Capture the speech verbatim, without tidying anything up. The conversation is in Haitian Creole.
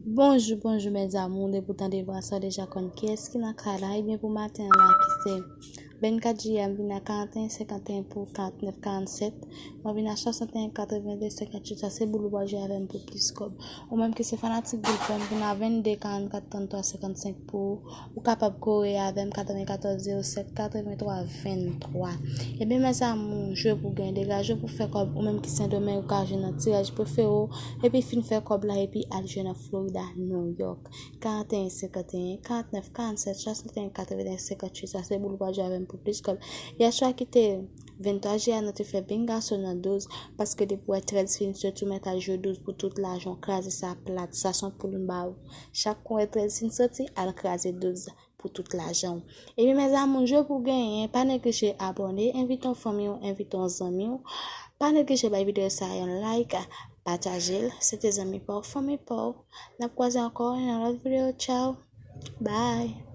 Bonjou, bonjou, mes amours. Depi w tande vwa sa, w deja konn kiyès ki nan kay la. Ebyen, pou maten an la, ki se vennkat jiyè, m vin a karanteyen senkanteyen pou karantnèf karannsèt. Mwen vin a swasanteyen katrevenn senkantuit. Sa se boul ou pral jwe avè m pou plis kòb. Ou menm ki se fanatik boul pè, m vin a vennde karannkat trannntwa senkannsenk pou ou kapab kore avè m, katrevenkatòz zewo sèt katrevenntwa venntwa. Ebyen, mes amours, jwe pou gen, degaje w pou fè kòb. Ou menm ki Sendomeng, ou ka jwe nan tiraj prefere w, epi fin fè kòb la, epi al jwe nan Florida, New York. Karanteyen senkanteyen karantnèf karannsèt swasanteyen katrevenn senkantuit. Sa se boul ou pral jwe avè m pou plis kòb. Yèswa ki te venntwa jiyè a, nou te fè bingaso nan douz, paske depi w wè trèz fin soti, ou mèt al jwe douz pou tout lajan w, kraze sa plat. Sa se yon poul m ba ou. Chak kou w wè trèz fin soti, al kraze douz pou tout lajan w. Ebyen, mes amours, jwe pou genyen, pa neglije abòne, envite yon fanmi w, envite yon zanmi w. Pa neglije bay videyo sa a yon like, pataje l. Se te zanmi pa w, fanmi pa w. N ap kwaze ankò nan lòt videyo. Tchaw. Bye.